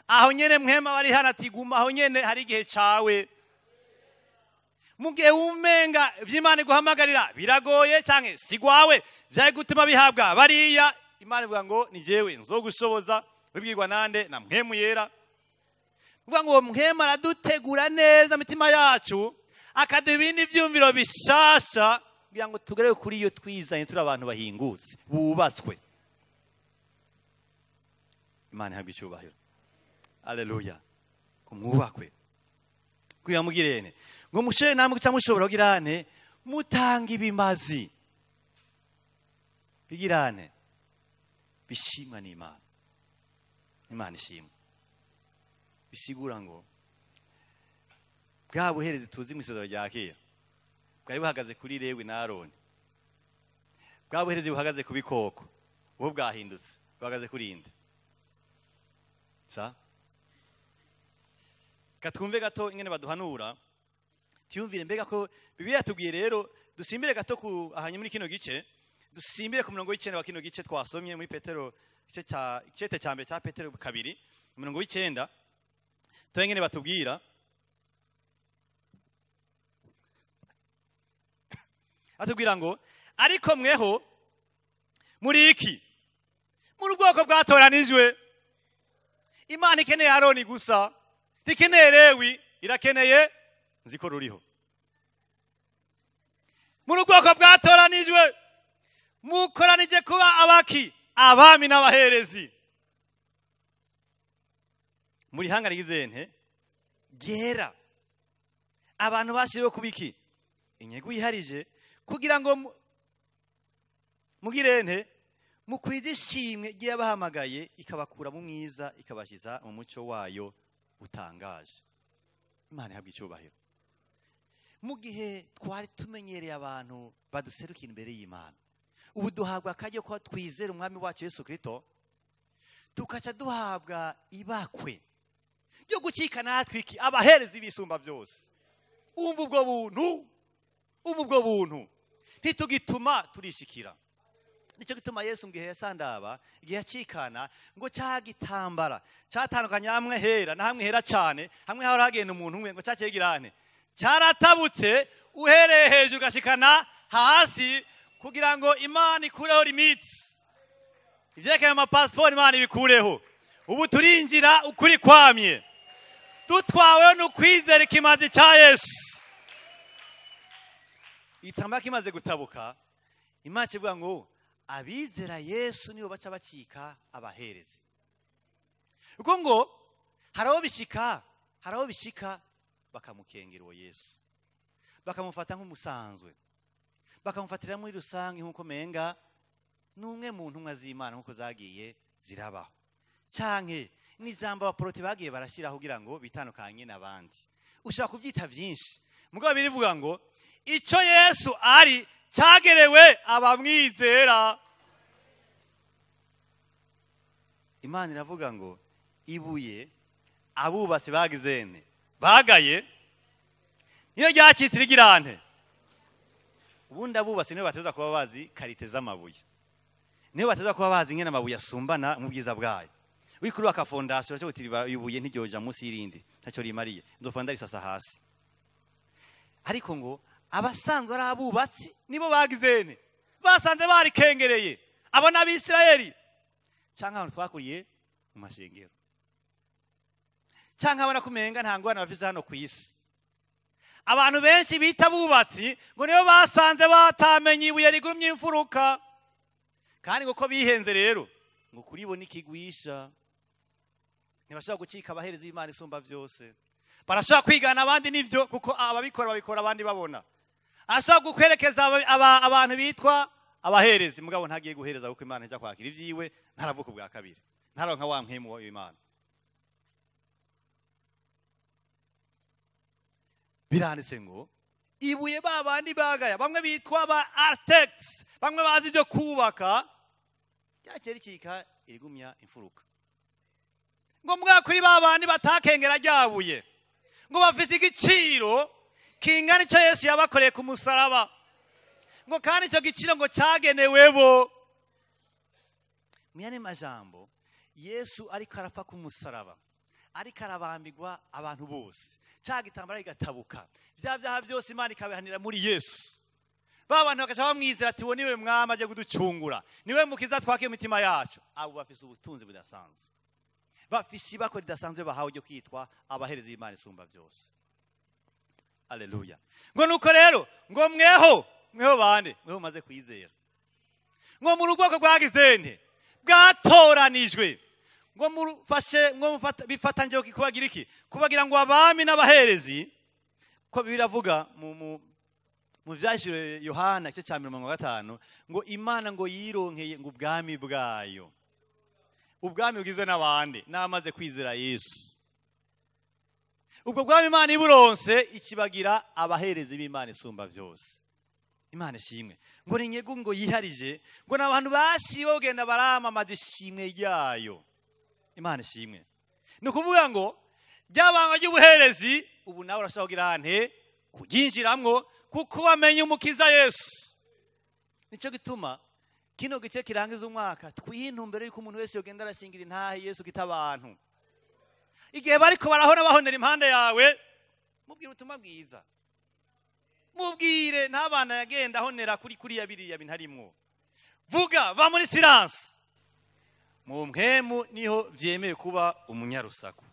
aho nyene mwema bari hano ati guma aho nyene hari igihe cawe. Mu gihe umenga ivy'Imana iguhamagarira biragoye canke sigwawe vyari gutuma bihabwa bariya, Imana ivuga ngo ni jewe nzogushoboza, wibwirwa nande? Na mpwemu yera. Kuvuga ngo mpwemu aradutegura neza imitima yacu, akaduha ibindi vyumviro bishasha kugira ngo tugere kuri iyo twizanye turi abantu bahingutse bubatswe. Imana ihabwe icyubahiro. Haleluya. Kumwubakwe kugira mugirene ngo mushe namwe cyangwa mushobora kugirane mutanga ibimazi bigirane bishimwa n'Imana. Imana ishimwe. Bisigura ngo bwa buherezi tuzi mu isezerano rya kera bwari buhagaze kuri Lewi na Aroni, bwa buherezi buhagaze ku bikoko, ubu bwahindutse buhagaze kuri inde. Sa katwumve gato ingene baduhanura, tiyumvire mbega ko Bibiliya yatubwiye. Rero dusimbire gato ku ahanye muri kino gice, dusimbire ku murongo w'icenda wa kino gice twasomye muri Petero, igice cya icete cya mbere cya Petero 2, umurongo w'icenda, tuwe ingene batubwira. Atubwira ngo ariko mweho muri iki, muri ubwoko bwatoranijwe. Imana ikeneye Aroni gusa, ntikeneye Lewi, irakeneye nziko ruriho. Muri ubwoko bwatoranijwe, mukoranije kuba abaki, abami n'abaherezi. Muri hanga rigize nte gera, abantu bashyiriweho kubiki inyego yiharije kugira ngo mugire nte mukwize ishimwe ry'abahamagaye, ikabakura mu mwiza ikabashyiza mu mucyo wayo utangaje. Imana ihabwa icyubahiro. Mu gihe twari tumenyereye abantu baduserukira imbere y'Imana, ubu duhabwa akajya ko twizera umwami wacu Yesu Kristo, tukaca duhabwa ibakwe ryo gucika natwe iki abaherezi bisumba byose. Umva ubwo buntu, umva ubwo buntu, ntitugituma turishikira. Nicyo gituma Yesu ngihe yasandaba, igihe yacikana ngo cyagitambara cyatandukanye hamwe hera na hamwe hera cyane, hamwe hahora hagenda umuntu umwe, ngo cyakegirane cyaratabutse uhereye hejuru gashikana hasi, kugira ngo Imana ikureho limits. Ivyerekeye ama passport Imana ibikureho. Ubu turinjira ukuri kwamye, dutwawe no kwizera ikimazi cya Yesu. Igitambara kimaze gutabuka, Imana ivuga ngo abizera Yesu nibo baca bacika abaherezi. Uko ngo haraho bishika, haraho bishika bakamukengera uwo Yesu, bakamufata nk'umusanzwe, bakamufatira muri rusange nk'uko menga n'umwe mu ntumwa z'Imana nk'uko zagiye zirabaho, canke n'ijambo abaporoti bagiye barashyiraho kugira ngo bitandukanye n'abandi. Ushobora kubyita byinshi, mugabo birivuga ngo icyo Yesu ari cyagerewe abamwizera. Imana iravuga ngo ibuye abubatsi bagizene bagaye niyo ryacitse rigirante. Ubundi abubatsi niyo bateza kuba bazi karite z'amabuye, niyo bateza kuba bazi ingene amabuye asumbana mu bwiza bwayo. Wikuru aka fondation cyo gutiriba ibuye ntiryoja munsi y'irindi, ntacyo rimariye, nzofanda risasa hasi. Ariko ngo abasanzwe ari abubatsi nibo bagizene basanze barikengereye, abo n'Abisirayeli canke abantu twakuriye mu mashengero, canke abana kumenga nta ngorane bafise hano kw'isi. Abantu benshi bita abubatsi ngo nibo basanze batamenye ibuye rigumye imfuruka, kandi ngo ko bihenze rero ngo kuribona ikigwisha. Ntibashobora gucika abaherezi b'Imana isumba byose. Barashobora kwigana abandi nivyo, kuko ababikora babikora abandi babona. Ashobora gukwerekeza abantu bitwa abaherezi, mugabo ntagiye guhereza kuko Imana ijya kwakira ibyiwe, ntaravuka ubwa kabiri, ntaronka wa mpemu w'Imana. Biranditse ngo ibuye babandi bagaya, bamwe bitwa ba architects, bamwe bazi ibyo kubaka, ryakera ikika irigumya imfuruka. Ngo mbwa kuri babandi batakengera ryabuye, ngo bafite igiciro kingana icyo Yesu yabakoreye ku musaraba, ngo kandi icyo giciro ngo cyagenewe bo. Muyane majambo, Yesu ariko arapfa ku musaraba, ariko arabambigwa abantu bose, cya gitambara gigatabuka, bya byaha byose Imana ikabihanira muri Yesu. Ba bantu bakaca bamwizera ati uwo niwe mwami aje kuducungura, niwe mukiza twake imitima yacu. Abo bafise ubutunzi budasanzwe, bafise ibako ridasanzwe bahawe ryo kwitwa abaherezi b'Imana isumba byose. Haleluya. Ngo nuko rero ngo mweho, mweho bande, mweho maze kwizera, ngo mu rugwako rwagizene bwatoranijwe, ngo murufashe, ngo mufata bifatanje kubagira iki, kubagira ngo abami n'abaherezi. Ko biravuga mu vyashire Yohana igice cya 55 ngo Imana ngo yironkeye ngo ubwami bwayo, ubwami bugizwe n'abande n'amaze kwizera Yesu. Ubwo bwami Imana iburonse ikibagira abaherezi b'Imana isumba byose. Imana ishimwe. Ngo ni nyegu ngo yiharije, ngo n'abantu bashiwe kugenda baramamaza ishimwe ryayo. Imana ishimwe. Ni ukuvuga ngo byabanga ry'ubuherezi ubu nawe urashobora kugira nte kuryinjiramwo kuko wamenye umukiza Yesu. Nicyo gituma kino gice kirangiza umwaka twintumbere yuko umuntu wese yogenda arashingira intahe Yesu kita abantu. Igihe bariko barahona bahonera impande yawe, mubwire ubutumwa bwiza, mubwire ntabana yagenda ahonera kuri kuriya biriya bintu harimwo. Vuga, va muri silence. Mu mpemu niho vyemeye kuba umunyarusaku,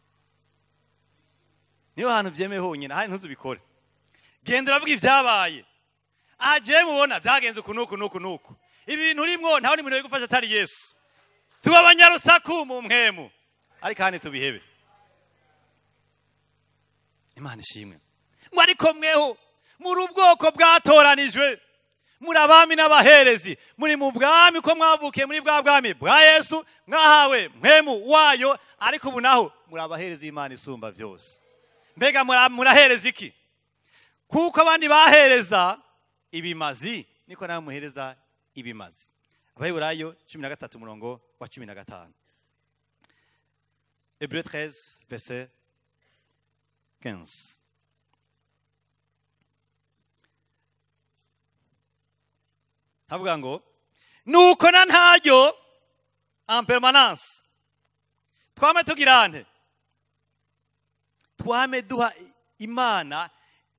niho hantu vyemeye honyine, ahandi ntuzubikore. Genda uravuga ivyabaye. Agiye mubona byagenze uku nuku nuku nuku. Ibintu urimwo ntawe ni muntu gufasha atari Yesu. Tuba abanyarusaku mu mpwemu, ariko hane tubihebe. Imana ishimwe. Ariko mweho muri ubwoko bwatoranijwe, muri abami n'abaherezi, muri mu bwami ko mwavukiye muri bwa bwami bwa Yesu, mwahawe mpwemu wayo, ariko ubu naho muri abaherezi Imana isumba byose. Mbega murahereza iki? Kuko abandi bahereza ibimazi, niko nawe muhereza ibimazi. Abaheburayo 13 murongo wa 15. Hébreux 13 verset 15. Havuga ngo nuko na ntaryo en permanence twame tugirante, twame duha Imana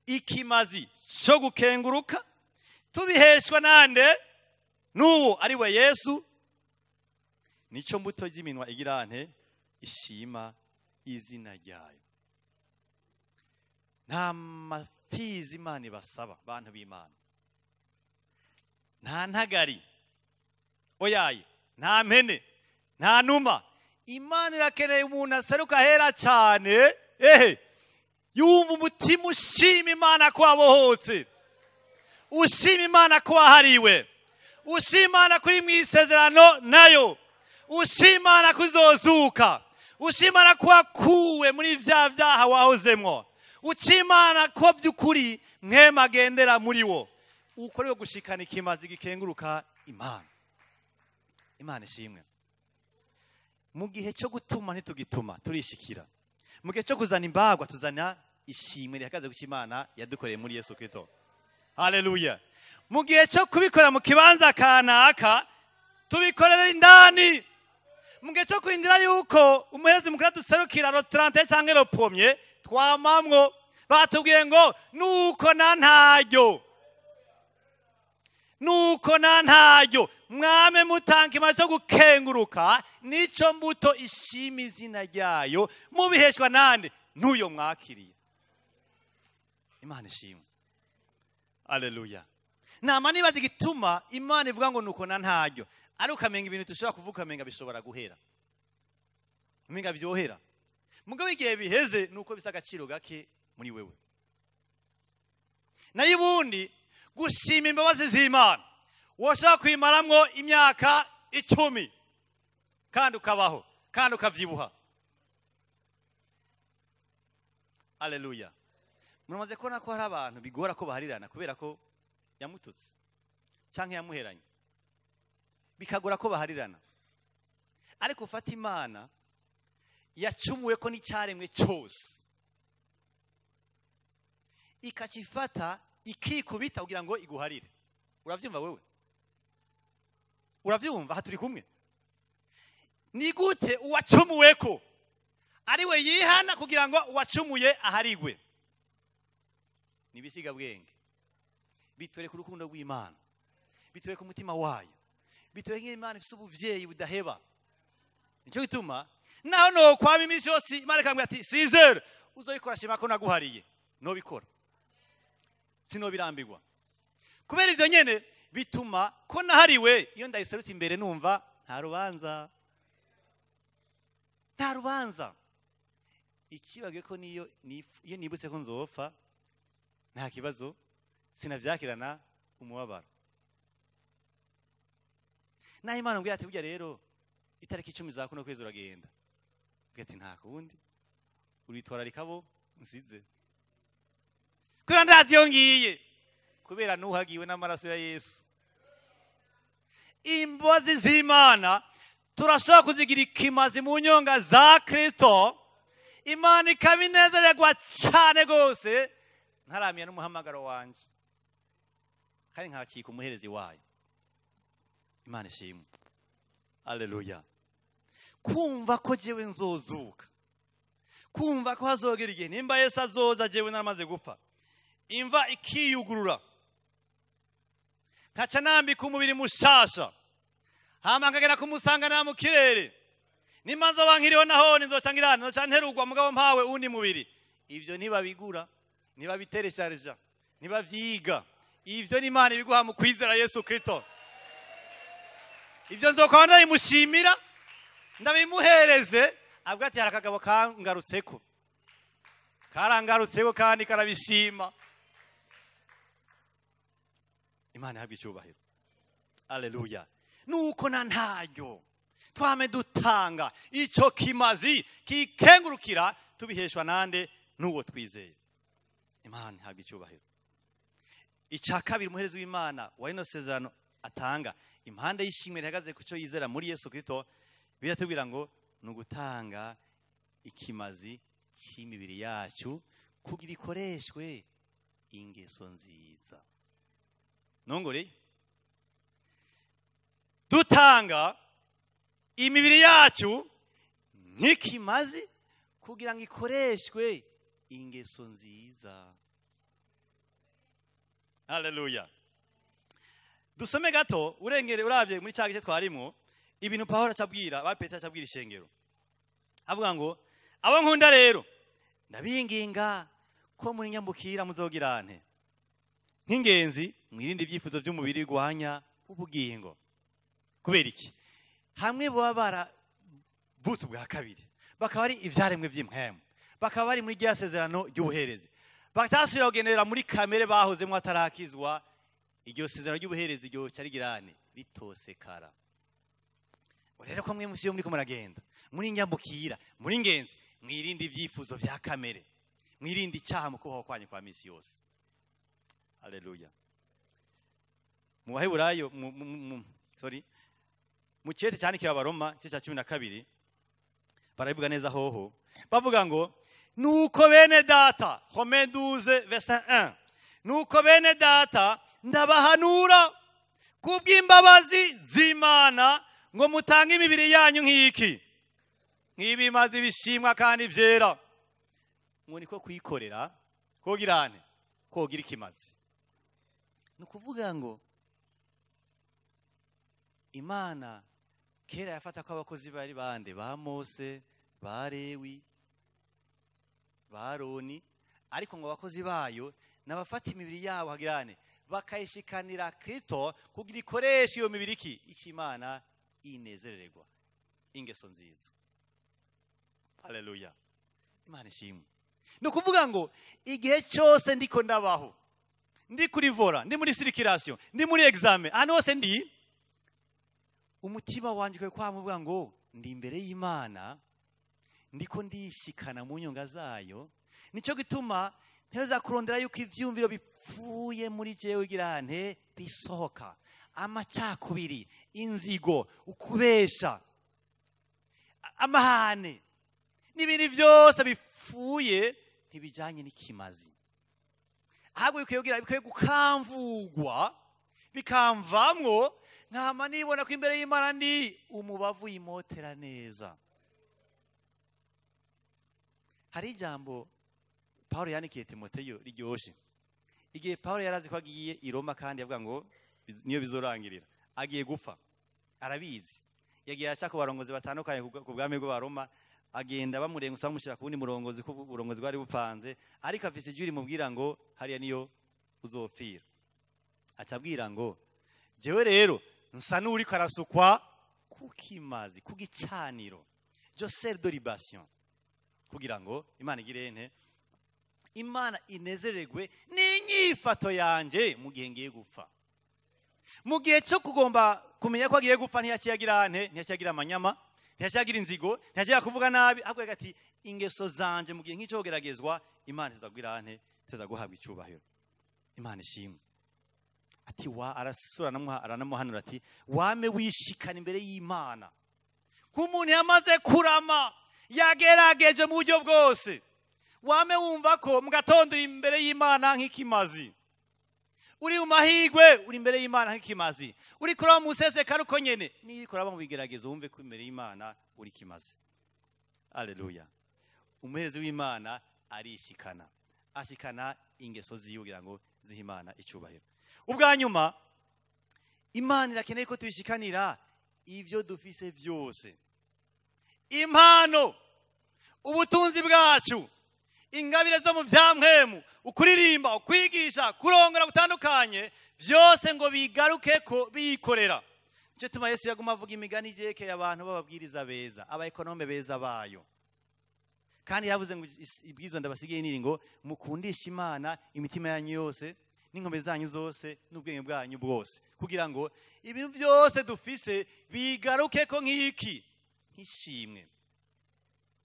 ikimazi cyo gukenguruka, tubiheshwa nande? N'uwo ari we Yesu. Nico mbuto y'iminwa igirante ishima izina ryayo. Nta mafizi Imana ibasaba bantu b'Imana, nta ntagari oyaye, nta mpene, nta numa. Imana irakeneye umuntu aseruka hera cyane, ehe, yumva umutima ushima Imana ko wabohotse, ushima Imana ko wahariwe, ushima Imana kuri mu isezerano nayo, ushima Imana ko uzozuka, ushima Imana ko wakuwe muri vya vyaha wahozemwo, ushima Imana ko by'ukuri mwema agendera muri wo. Ukorewe gushikana ikimazi gikenguruka Imana. Imana ishimwe. Mu gihe cyo gutuma ntitugituma, turishikira. Mu gihe cyo kuzana imbagwa tuzana ishimwe rihagaze ku Imana yadukoreye muri Yesu Kristo. Haleluya. Mu gihe cyo kubikora mu kibanza kanaka, tubikorera indani. Mu gihe cyo kurindira yuko umuherezi mukuru duserukira ro 30 cyangwa ro premier, twamamwo batubwiye ngo nuko na ntaryo, nuko na ntaryo mwame mutanga imaze cyo gukenguruka, nico mbuto ishima izina ryayo, mubiheshwa nande? N'uyo mwakiriye. Imana ishimwe. Haleluya. Nama nibaza igituma Imana ivuga ngo nuko na ntaryo, ari ukamenga ibintu dushobora kuvuga ukamenga bishobora guhera, umenga byohera, mugabo igihe biheze nuko bisa agaciro gake muri wewe. Nayo ubundi gushima imbabazi z'Imana woshaka kwimaramwo imyaka 10 kandi ukabaho kandi ukavyibuha. Haleluya. Muramaze kubona ko hari abantu bigora ko baharirana kubera ko yamututse canke yamuheranye, bikagora ko baharirana. Ariko ufata Imana yacumuwe ko n'icyaremwe cyose, ikakifata ikikubita kugira ngo iguharire. Uravyumva wewe? Uravyumva? Aha turi kumwe. Ni gute uwacumuwe ko ari we yihana kugira ngo uwacumuye aharigwe? Nibisiga bwenge bitoreka urukundo rw'Imana, bitoreka umutima wayo, bitoreka Imana ifite ubuvyeyi budaheba. Nicyo gituma naho no kwaba iminsi yose Imana ikambwira ati 6h uzoyikora, shima ko naguhariye, nobikora sinobirambirwa. Kubera ivyo nyene bituma ko nahariwe, iyo ndayiserutse imbere numva nta rubanza, nta rubanza. Ikibagiwe ko niyo iyo nibutse ko nzopfa nta kibazo, sinavyakirana umubabaro. Naho Imana mbwira ati burya rero itariki 10 za kuno kwezi uragenda, mbwira ati nta kundi, uritwararika bo nsize, kubera ndazi iyo ngiye, kubera nuhagiwe n'amaraso ya Yesu. Imbabazi z'Imana turashobora kuzigira ikimazi mu nyonga za Kristo, Imana ikabinezererwa cyane gose, ntaramenya n'umuhamagaro wanje kandi nkakika umuherezi wayo. Imana ishimwe. Haleluya. Kumva ko jewe nzozuka, kumva ko hazogera igihe nimba Yesu azoza jewe naramaze gupfa, imva ikiyugurura, nkaca nambika umubiri mushasha, hama nkagera kumusanga mu kirere, nimba nzoba nkiriho naho nzoca ngirana, nzoca nterurwa mugabo mpawe undi mubiri. Ivyo ntibabigura, ntibabiteresharija, ntibavyiga. Ivyo ni Imana ibiguha mu kwizera Yesu Kristo. Ibyo nzokaba ndabimushimira, ndabimuhereze, avuga ati hari akagabo kangarutseko, karangarutseko kandi karabishima. Imana ihabwe icyubahiro. Aleluya. Nuko na ntaryo twame dutanga ico kimazi kikengurukira, tubiheshwa nande? N'uwo twizeye. Imana ihabwe icyubahiro. Icya kabiri umuherezi w'Imana wa rino sezerano atanga impande y'ishimwe rihagaze ku cyo yizera muri Yesu Kristo, biratubwira ngo ni ugutanga ikimazi cy'imibiri yacu kugira ikoreshwe ingeso nziza. Nongore dutanga imibiri yacu nk'ikimazi kugira ngo ikoreshwe ingeso nziza. Haleluya. Dusome gato urengere urabye muri cya gice twarimo ibintu Pawulo acabwira ba Petero, acabwira ishengero, avuga ngo abo nkunda rero ndabinginga ko muri nyambukira muzogirante nk'ingenzi, mwirinde ibyifuzo by'umubiri bigwanya ubugingo. Kubera iki? Hamwe baba baravutse ubwa kabiri, bakaba ari ibyaremwe by'impwemu, bakaba bari muri rya sezerano ry'ubuherezi, batasubira kugendera muri kamere bahozemo atarakizwa, iryo sezerano ry'ubuherezi ryoca rigirane ritosekara. Rero ko mwe musiyo muriko muragenda muri nyambukira, muri ngenzi, mwirinde ibyifuzo bya kamere, mwirinde icyaha mu kubaho kwanyu kwa misi yose. Haleluya. Mu Baheburayo, sorry, mu cyete cyandikiwe Abaroma igice cya 12, barabivuga neza hoho, bavuga ngo nuko bene data, Romains 12 verset 1, nuko bene data ndabahanura kubw'imbabazi z'Imana ngo mutange imibiri yanyu nk'iki, nk'ibimazi bishimwa kandi byera, ngo niko kwikorera kogirane kogira ikimazi. Ni ukuvuga ngo Imana kera yafata ko abakozi bari bande? Ba Mose, ba Lewi, ba Aroni, ariko ngo abakozi bayo nabafata imibiri yabo hagirane bakayishikanira Kristo kugira ikoreshe iyo mibiri iki icyo Imana inezerererwa, ingeso nziza. Haleluya. Imana ishimwe. Ni ukuvuga ngo igihe cyose ndiko ndabaho, ndi kuri volant, ndi muri circulation, ndi muri examen, ahantu hose ndi, umutima wanjye ukwiye kwamuvuga ngo ndi imbere y'Imana, ndiko ndishikana mu nyonga zayo. Nicyo gituma nteza kurondera yuko ivyumviro bipfuye muri jewe girante bisohoka, amacakubiri, inzigo, ukubesha, amahane n'ibindi byose bipfuye ntibijanye n'ikimazi, ahubwo bikwiye kugira, bikwiye gukamvugwa bikamvamwo, nkama nibona ko imbere y'Imana ndi umubavu yimotera neza. Hari ijambo Paulo yandikiye Timoteyo riryoshe. Igihe Paulo yarazi ko agiye i Roma, kandi yavuga ngo niyo bizorangirira, agiye gupfa, arabizi. Yagiye aca ku barongozi batandukanye ku bwami bw'Abaroma, agenda bamurengusa bamushyira ku wundi murongozi ko uburongozi bwari bupanze, ariko afise ijwi rimubwira ngo hariya niyo uzopfira. Aca abwira ngo jewe rero nsa n'uriko arasukwa ku kimazi, ku gicaniro, je sers de libation, kugira ngo Imana igire nte? Imana inezererwe n'inyifato yanje mu gihe ngiye gupfa. Mu gihe cyo kugomba kumenya ko agiye gupfa, ntiyakiyagira nte? Ntiyakiyagira amanyama, ntiyakiyagira inzigo, ntiyakiyagira kuvuga nabi, ahubwo ati ingeso zanje mu gihe nk'icyo kugeragezwa, Imana izagugira nte? Iza guhabwa icyubahiro. Imana ishimwe. Ati wa arasura aranamuhanura ati wame wishikana imbere y'Imana nk'umuntu yamaze kurama, yagerageje mu buryo bwose. Wame wumva ko mu gatondo uri imbere y'Imana nk'ikimazi, uri mu mahigwe uri imbere y'Imana nk'ikimazi, uri kuraba mu musezekaro uko nyene, niyo kuraba mu bigeragezo wumve ko imbere y'Imana uri kimazi. Haleluya. Umuherezi w'Imana arishikana, ashikana ingeso ziwe kugira ngo zihe Imana icyubahiro. Ubwa nyuma, Imana irakeneye ko tuyishikanira ibyo dufise byose, impano, ubutunzi bwacu, Ingabire zo mu byampwemu, ukuririmba, ukwigisha, kurongora gutandukanye, byose ngo bigaruke ko biyikorera. Nicyo tuma Yesu yaguma avuga imigani yerekeye abantu b'ababwiriza beza, aba économes beza bayo. Kandi yavuze ngo ibwizo ndabasigiye niri ngo mukundishe Imana imitima yanyu yose n'inkombe zanyu zose n'ubwenge bwanyu bwose, kugira ngo ibintu byose dufise bigaruke ko nk'iki, nk'ishimwe.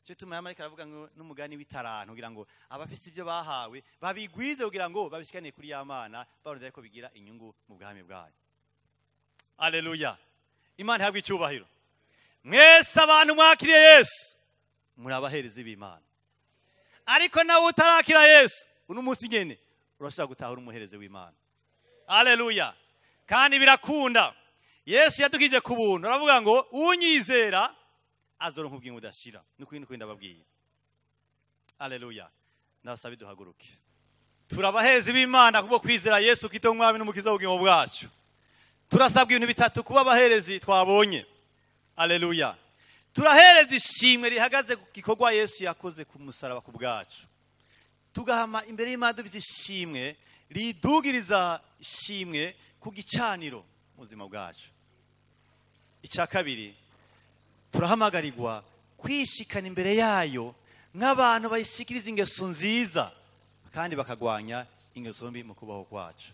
Nicyo tuma yamarika aravuga ngo n'umugani w'itaranto, kugira ngo abafise ibyo bahawe babigwize, kugira ngo babishikane kuri ya Mana, barondera ko bigira inyungu mu bwami bwayo. Aleluya, Imana ihabwe icyubahiro. Mwese abantu mwakiriye Yesu muri abaherezi b'Imana, ariko nawe utarakira Yesu uno munsi nyene urashobora gutahura umuherezi w'Imana. Aleluya, kandi birakunda. Yesu yadukije ku buntu, aravuga ngo unyizera azoronka ubugingo budashira. Nukuri nukuri ndababwiye. Aleluya, ndabasaba duhaguruke. Turabahezi b'Imana kubwo kwizera Yesu Kristo umwami n'umukiza w'ubugingo bwacu. Turasabwa ibintu bitatu kuba abaherezi twabonye. Aleluya, turahereza ishimwe rihagaze ku gikorwa Yesu yakoze ku musaraba ku bwacu, tugahama imbere y'Imana dufite ishimwe ridugiriza ishimwe ku gicaniro mu buzima bwacu. Icya kabiri, turahamagarirwa kwishikana imbere yayo nk'abantu bayishikiriza ingeso nziza kandi bakagwanya ingeso mbi mu kubaho kwacu.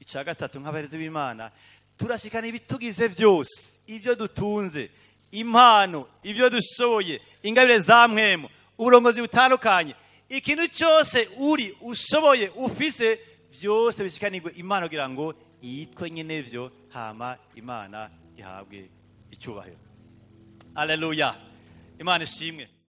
Icya gatatu, nk'abarezi b'Imana turashikana ibitugize byose, ibyo dutunze, impano, ibyo dushoboye, ingabire za mpwemu, uburongozi butandukanye, ikintu cyose uri ushoboye ufise, byose bishikanirwe Imana kugira ngo yitwe nyine byo, hama Imana ihabwe icyubahiro. Aleluya, Imana ishimwe.